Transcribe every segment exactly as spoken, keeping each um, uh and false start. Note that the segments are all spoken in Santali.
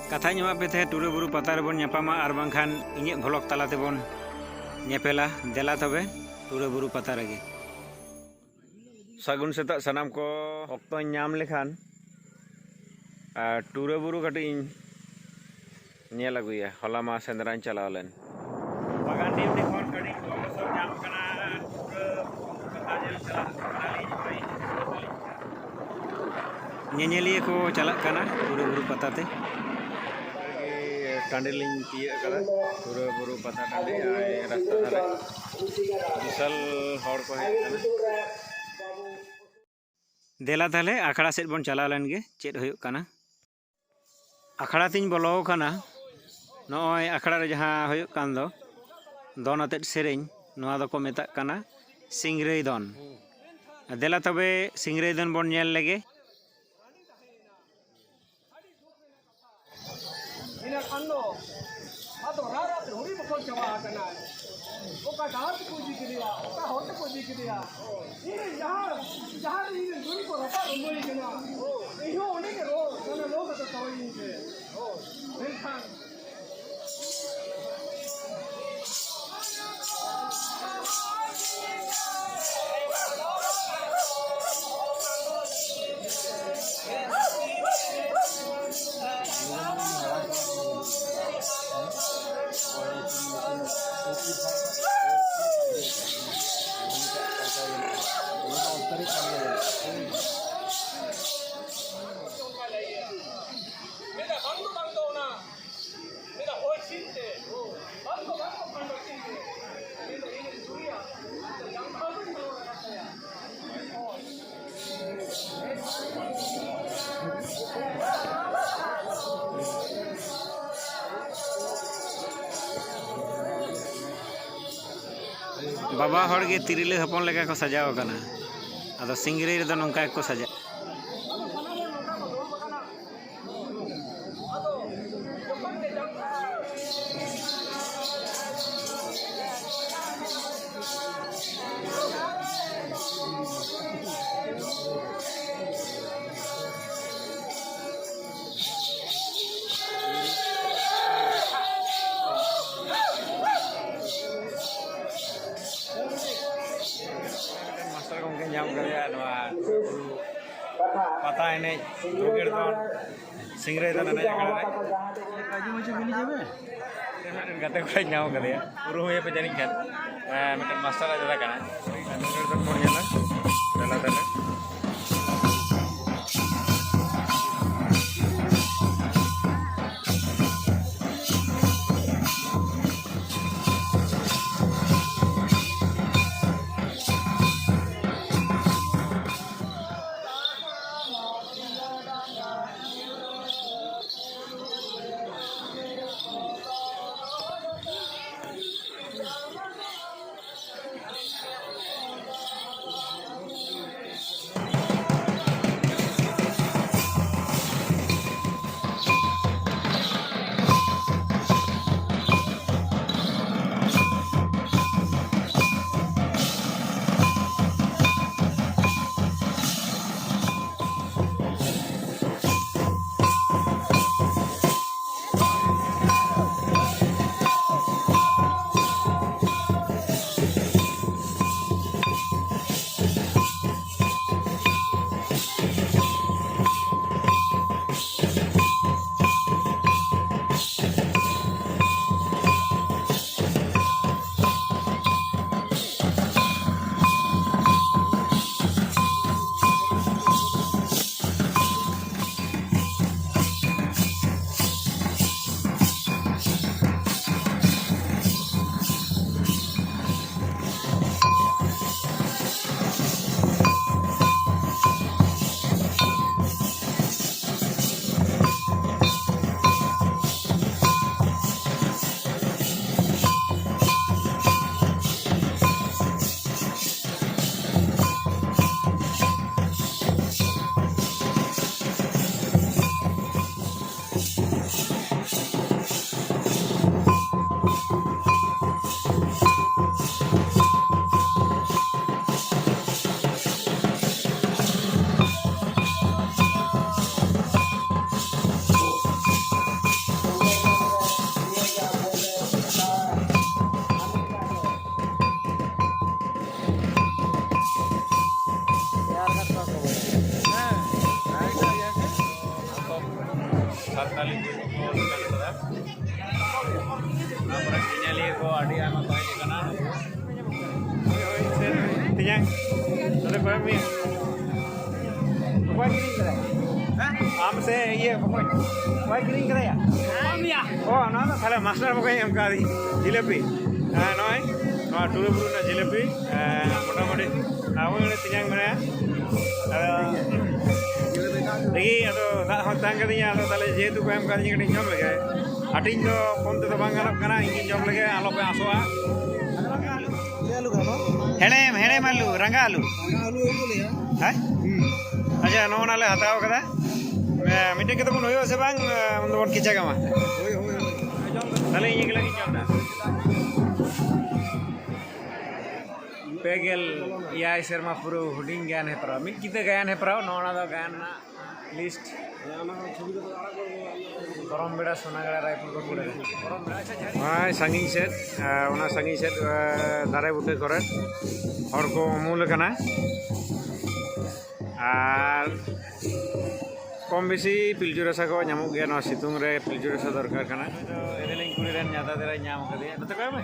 ᱠᱟᱛᱷᱟᱧ ᱮᱢᱟᱫ ᱯᱮ ᱛᱟᱦᱮᱸᱫ, ᱴᱩᱨᱟᱹ ᱵᱩᱨᱩ ᱯᱟᱛᱟ ᱨᱮᱵᱚᱱ ᱧᱟᱯᱟᱢᱟ, ᱟᱨ ᱵᱟᱝᱠᱷᱟᱱ ᱤᱧᱟᱹᱜ ᱵᱷᱞᱚᱜ ᱛᱟᱞᱟ ᱛᱮᱵᱚᱱ ᱧᱮᱯᱮᱞᱟ᱾ ᱫᱮᱞᱟ ᱛᱚᱵᱮ, ᱴᱩᱨᱟᱹ ᱵᱩᱨᱩ ᱯᱟᱛᱟ ᱨᱮᱜᱮ᱾ ᱥᱟᱹᱜᱩᱱ ᱥᱮᱛᱟᱜ ᱥᱟᱱᱟᱢ ᱠᱚ᱾ ᱚᱠᱛᱚᱧ ᱧᱟᱢ ᱞᱮᱠᱷᱟᱱ, ᱟᱨ ᱴᱩᱨᱟᱹ ᱵᱩᱨᱩ ᱠᱟᱹᱴᱤᱡ ᱤᱧ ᱧᱮᱞ ᱟᱹᱜᱩᱭᱟ᱾ ᱦᱚᱞᱟ ᱢᱟ ᱥᱮᱸᱫᱽᱨᱟᱧ ᱪᱟᱞᱟᱣ ᱞᱮᱱ᱾ ᱵᱟᱜᱟᱱᱰᱤ ᱠᱷᱚᱱ ᱠᱟᱹᱴᱤᱡ ᱚᱵᱚᱥᱚᱨ ᱧᱟᱢ ᱠᱟᱱᱟ, ᱴᱩᱨᱟᱹ ᱯᱟᱛᱟ ᱧᱮᱞ ᱪᱟᱞᱟᱜ ᱠᱟᱱᱟᱞᱤᱧ᱾ ᱧᱮᱧᱮᱞᱤᱭᱟᱹ ᱠᱚ ᱪᱟᱞᱟᱜ ᱠᱟᱱᱟ ᱴᱩᱨᱟᱹ ᱵᱩᱨᱩ ᱯᱟᱛᱟ ᱛᱮ᱾ ᱴᱟᱺᱰᱤ ᱞᱤᱧ ᱛᱤᱭᱟᱹᱜ ᱠᱟᱫᱟ, ᱴᱩᱨᱟᱹ ᱵᱩᱨᱩ ᱯᱟᱛᱟ ᱴᱟᱺᱰᱤ, ᱟᱭ ᱨᱟᱥᱛᱟ ᱫᱷᱟᱨᱮ᱾ ᱵᱤᱥᱟᱞ ᱦᱚᱲ ᱠᱚ ᱦᱮᱡ ᱟᱠᱟᱱᱟ᱾ ᱫᱮᱞᱟ ᱛᱟᱦᱞᱮ ᱟᱠᱷᱲᱟ ᱥᱮᱫ ᱵᱚᱱ ᱪᱟᱞᱟᱣ ᱞᱮᱱ ᱜᱮ, ᱪᱮᱫ ᱦᱩᱭᱩᱜ ᱠᱟᱱᱟ᱾ ᱟᱠᱷᱲᱟ ᱛᱤᱧ ᱵᱚᱞᱚ ᱟᱠᱟᱱᱟ᱾ ᱱᱚᱜᱼᱚᱭ ᱟᱠᱷᱲᱟ ᱨᱮ ᱡᱟᱦᱟᱸ ᱦᱩᱭᱩᱜ ᱠᱟᱱ ᱫᱚ, ᱫᱚᱱ ᱟᱛᱮᱫ ᱥᱮᱨᱮᱧ, ᱱᱚᱣᱟ ᱫᱚᱠᱚ ᱢᱮᱛᱟᱜ ᱠᱟᱱᱟ ᱥᱤᱝᱨᱟᱹᱭ ᱫᱚᱱ᱾ ᱫᱮᱞᱟ ᱛᱚᱵᱮ ᱥᱤᱝᱨᱟᱹᱭ ᱫᱚᱱ ᱵᱚᱱ ᱧᱮᱞ ᱞᱮᱜᱮ᱾ ᱤᱱᱟᱹ ᱠᱷᱟᱱ ᱫᱚ ᱟᱫᱚ ᱨᱟᱜ ᱨᱟᱜ ᱛᱮ ᱦᱩᱲᱤ ᱵᱚᱠᱚᱞ ᱪᱟᱵᱟ ᱟᱠᱟᱱᱟᱭ᱾ ᱚᱠᱟ ᱰᱟᱦᱟᱨ ᱛᱮᱠᱚ ᱤᱫᱤ ᱠᱮᱫᱮᱭᱟ, ᱚᱠᱟ ᱦᱚᱨ ᱛᱮᱠᱚ ᱤᱫᱤ ᱠᱮᱫᱮᱭᱟ᱾ ᱤᱧ ᱨᱮᱱ ᱡᱟᱦᱟᱸ, ᱡᱟᱦᱟᱸ ᱨᱮ ᱤᱧ ᱨᱮᱱ ᱡᱩᱨᱤ ᱠᱚ ᱨᱟᱯᱟᱜ ᱨᱩᱢᱟᱹᱭ ᱠᱟᱱᱟ, ᱤᱧ ᱦᱚᱸ ᱚᱸᱰᱮ ᱜᱮ ᱨᱚ-, ᱢᱟᱱᱮ ᱨᱚ ᱠᱟᱛᱮ ᱛᱚᱞ ᱤᱧ ᱯᱮ᱾ ᱢᱮᱱᱠᱷᱟᱱ ᱵᱟᱵᱟ ᱦᱚᱲ ᱜᱮ ᱛᱤᱨᱞᱟᱹ ᱦᱚᱯᱚᱱ ᱞᱮᱠᱟ ᱠᱚ ᱥᱟᱡᱟᱣ ᱟᱠᱟᱱᱟ᱾ ᱟᱫᱚ ᱥᱤᱝᱨᱟᱹᱭ ᱨᱮᱫᱚ ᱱᱚᱝᱠᱟ ᱜᱮᱠᱚ ᱥᱟᱡᱟᱜᱼᱟ᱾ ᱮᱱᱮᱡ, ᱵᱚᱜᱮᱲ ᱫᱚᱱ, ᱥᱤᱝᱨᱟᱹᱭ ᱫᱚᱱ ᱮᱱᱮᱡ ᱟᱠᱷᱲᱟ ᱨᱮ ᱢᱤᱫᱴᱮᱱ ᱜᱟᱛᱮ ᱠᱚᱲᱟᱧ ᱧᱟᱢ ᱠᱟᱫᱮᱭᱟ, ᱩᱨᱩᱢᱮᱭᱟ ᱯᱮ ᱡᱟᱹᱱᱤᱡ ᱠᱷᱟᱱ᱾ ᱦᱮᱸ, ᱢᱤᱫᱴᱮᱱ ᱢᱟᱥᱴᱟᱨ ᱟᱡ ᱫᱟᱫᱟ ᱠᱟᱱᱟᱭ᱾ ᱵᱚᱜᱮᱲ ᱫᱚᱱ ᱵᱚᱱ ᱧᱮᱞᱟ ᱫᱮᱞᱟ ᱛᱟᱦᱞᱮ᱾ ᱥᱟᱱᱛᱟᱲᱤ ᱠᱚ ᱠᱚ ᱥᱮᱴᱮᱨ ᱠᱟᱫᱟ᱾ ᱚᱱᱟ ᱠᱚᱨᱮ ᱧᱮᱧᱮᱞᱤᱭᱟᱹ ᱠᱚ ᱟᱹᱰᱤ ᱟᱭᱢᱟ ᱠᱚ ᱦᱮᱡ ᱟᱠᱟᱱᱟ᱾ ᱦᱳᱭ, ᱦᱳᱭ, ᱥᱮ ᱛᱮᱧᱟᱝ, ᱱᱚᱰᱮ ᱠᱚᱭᱚᱜ ᱢᱮ᱾ ᱚᱠᱚᱭ ᱠᱤᱨᱤᱧ ᱠᱟᱫᱟᱭ? ᱟᱢ ᱥᱮ ᱤᱭᱟᱹ ᱵᱚᱠᱚᱧ? ᱚᱠᱚᱭ ᱠᱤᱨᱤᱧ ᱠᱟᱫᱟᱭᱟ? ᱚ, ᱱᱚᱣᱟ ᱫᱚ ᱛᱟᱦᱞᱮ ᱢᱟᱥᱴᱟᱨ ᱵᱚᱠᱚᱧ ᱮᱢ ᱠᱟᱣᱫᱤᱧ ᱡᱤᱞᱟᱹᱯᱤ᱾ ᱦᱮᱸ, ᱱᱚᱜᱼᱚᱭ ᱱᱚᱣᱟ ᱴᱩᱨᱟᱹ ᱵᱩᱨᱩ ᱨᱮᱱᱟᱜ ᱡᱤᱞᱟᱹᱯᱤ, ᱦᱮᱸ, ᱢᱚᱴᱟᱢᱩᱴᱤ ᱟᱵᱚ ᱱᱚᱰᱮ ᱛᱮᱧᱟᱝ ᱢᱮᱱᱟᱭᱟ᱾ ᱟᱫᱚ ᱨᱮᱜᱮ ᱟᱫᱚ ᱫᱟᱜ ᱦᱚᱸ ᱛᱟᱦᱮᱸ ᱠᱟᱫᱤᱧᱟ, ᱟᱫᱚ ᱛᱟᱦᱞᱮ ᱡᱮᱦᱮᱛᱩ ᱠᱚ ᱮᱢ ᱠᱟᱫᱤᱧᱟ, ᱠᱟᱹᱴᱤᱡ ᱡᱚᱢ ᱞᱮᱜᱮ᱾ ᱦᱟᱹᱴᱤᱧ ᱫᱚ ᱯᱷᱳᱱ ᱛᱮᱫᱚ ᱵᱟᱝ ᱜᱟᱱᱚᱜ ᱠᱟᱱᱟ, ᱤᱧ ᱜᱤᱧ ᱡᱚᱢ ᱞᱮᱜᱮ, ᱟᱞᱚᱯᱮ ᱟᱸᱥᱚᱜᱼᱟ᱾ ᱦᱮᱲᱮᱢ, ᱦᱮᱲᱮᱢ ᱟᱹᱞᱩ, ᱨᱟᱸᱜᱟ ᱟᱹᱞᱩ᱾ ᱦᱮᱸ? ᱟᱪᱪᱷᱟ, ᱱᱚᱜᱼᱚ ᱱᱟ ᱞᱮ ᱦᱟᱛᱟᱣ ᱠᱟᱫᱟ᱾ ᱮ, ᱢᱤᱫᱴᱮᱡ ᱠᱟᱛᱮ ᱵᱚᱱ ᱦᱩᱭᱩᱜᱼᱟ ᱥᱮ ᱵᱟᱝ? ᱮ, ᱩᱱ ᱫᱚᱵᱚᱱ ᱠᱮᱪᱟ ᱠᱟᱢᱟ᱾ ᱛᱟᱦᱞᱮ ᱤᱧ ᱮᱠᱞᱟ ᱜᱤᱧ ᱡᱚᱢ ᱫᱟ᱾ ᱯᱮ ᱜᱮᱞ ᱮᱭᱟᱭ ᱥᱮᱨᱢᱟ ᱯᱩᱨᱟᱹᱣ ᱦᱩᱰᱤᱧ ᱜᱟᱭᱟᱱ ᱦᱮᱯᱨᱟᱣ, ᱢᱤᱫ ᱠᱤᱛᱟᱹ ᱜᱟᱭᱟᱱ ᱦᱮᱯᱨᱟᱣ, ᱱᱚᱜᱼᱚ ᱱᱟ ᱫᱚ ᱜᱟᱭᱟᱱ ᱨᱮᱱᱟᱜ ᱞᱤᱥᱴ᱾ ᱠᱚᱨᱚᱢ ᱵᱮᱲᱟ ᱥᱳᱱᱟᱜᱟᱲᱟ ᱨᱟᱭᱯᱩᱨ ᱵᱟᱸᱠᱩᱲᱟ᱾ ᱠᱚᱨᱚᱢ ᱵᱮᱲᱟ, ᱟᱪᱪᱷᱟ, ᱡᱷᱟᱲᱠᱷᱚᱸᱰ᱾ ᱱᱚᱜᱼᱚᱭ ᱥᱟᱺᱜᱤᱧ ᱥᱮᱫ, ᱮ, ᱚᱱᱟ ᱥᱟᱺᱜᱤᱧ ᱥᱮᱫ, ᱮ, ᱫᱟᱨᱮ ᱵᱩᱴᱟᱹ ᱠᱚᱨᱮ ᱦᱚᱲ ᱠᱚ ᱩᱢᱩᱞ ᱟᱠᱟᱱᱟ᱾ ᱟᱨ ᱠᱚᱢ ᱵᱮᱥᱤ ᱯᱤᱞᱪᱩ ᱨᱟᱥᱟ ᱠᱚ ᱧᱟᱢᱚᱜ ᱜᱮᱭᱟ᱾ ᱱᱚᱣᱟ ᱥᱤᱛᱩᱝ ᱨᱮ ᱯᱤᱞᱪᱩ ᱨᱟᱥᱟ ᱫᱚᱨᱠᱟᱨ ᱠᱟᱱᱟ᱾ ᱱᱩᱭ ᱫᱚ ᱮᱫᱮᱞᱤᱧ ᱠᱩᱲᱤ ᱨᱮᱱ ᱧᱟᱛᱟ ᱫᱮᱨᱟᱭ ᱧᱟᱢ ᱠᱟᱫᱮᱭᱟ᱾ ᱱᱚᱛᱮ ᱠᱚᱭᱚᱜ ᱢᱮ᱾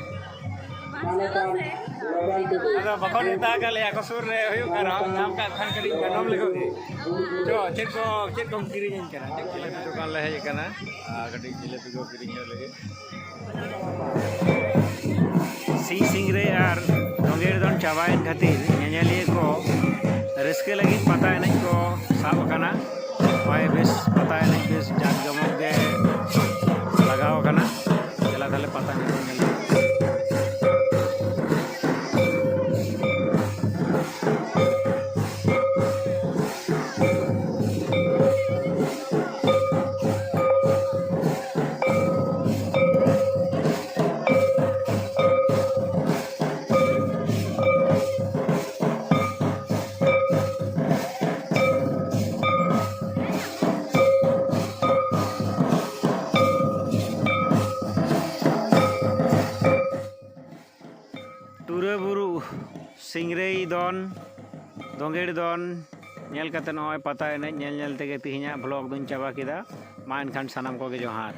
ᱟᱫᱚ ᱵᱟᱠᱚ ᱱᱮᱣᱛᱟ ᱟᱠᱟᱫ ᱞᱮᱭᱟ, ᱟᱠᱚ ᱥᱩᱨ ᱨᱮ ᱦᱩᱭᱩᱜ ᱠᱟᱱ ᱨᱮᱦᱚᱸ, ᱧᱟᱢ ᱠᱟᱜ ᱠᱷᱟᱱ ᱠᱟᱹᱴᱤᱡ ᱜᱟᱱᱚᱢ ᱞᱮᱠᱚ ᱜᱮ᱾ ᱪᱚ, ᱪᱮᱫ ᱠᱚ, ᱪᱮᱫ ᱠᱚᱢ ᱠᱤᱨᱤᱧ ᱟᱹᱧ ᱠᱟᱱᱟ? ᱪᱮᱫ ᱠᱚ ᱡᱤᱞᱟᱹᱯᱤ ᱫᱚᱠᱟᱱ ᱞᱮ ᱦᱮᱡ ᱟᱠᱟᱱᱟ, ᱟᱨ ᱠᱟᱹᱴᱤᱡ ᱡᱤᱞᱟᱹᱯᱤ ᱠᱚ ᱠᱤᱨᱤᱧ ᱧᱚᱜ ᱞᱟᱹᱜᱤᱫ᱾ ᱥᱤᱧ ᱥᱤᱝᱨᱟᱹᱭ ᱟᱨ ᱫᱳᱸᱜᱮᱲ ᱫᱚᱱ ᱪᱟᱵᱟᱭᱮᱱ ᱠᱷᱟᱹᱛᱤᱨ ᱧᱮᱧᱮᱞᱤᱭᱟᱹ ᱠᱚ ᱨᱟᱹᱥᱠᱟᱹ ᱞᱟᱹᱜᱤᱫ ᱯᱟᱛᱟ ᱮᱱᱮᱡ ᱠᱚ ᱥᱟᱵ ᱟᱠᱟᱱᱟ᱾ ᱦᱳᱭ, ᱵᱮᱥ ᱯᱟᱛᱟ ᱮᱱᱮᱡ ᱵᱮᱥ ᱡᱟᱠ ᱡᱚᱢᱚᱠ ᱜᱮ ᱞᱟᱜᱟᱣ ᱟᱠᱟᱱᱟ᱾ ᱪᱟᱞᱟᱜ ᱛᱟᱦᱞᱮ ᱯᱟᱛᱟ ᱮᱱᱮᱡ ᱵᱚᱱ ᱧᱮᱞ᱾ ᱴᱩᱨᱟᱹ ᱵᱩᱨᱩ ᱥᱤᱝᱨᱟᱹᱭ ᱫᱚᱱ, ᱫᱳᱸᱜᱮᱲ ᱫᱚᱱ ᱧᱮᱞ ᱠᱟᱛᱮ ᱱᱚᱜᱼᱚᱭ ᱯᱟᱛᱟ ᱮᱱᱮᱡ ᱧᱮᱞ ᱧᱮᱞ ᱛᱮᱜᱮ ᱛᱮᱦᱮᱧᱟᱜ ᱵᱷᱞᱚᱜ ᱫᱩᱧ ᱪᱟᱵᱟ ᱠᱮᱫᱟ᱾ ᱢᱟ ᱮᱱᱠᱷᱟᱱ ᱥᱟᱱᱟᱢ ᱠᱚᱜᱮ ᱡᱚᱦᱟᱨ᱾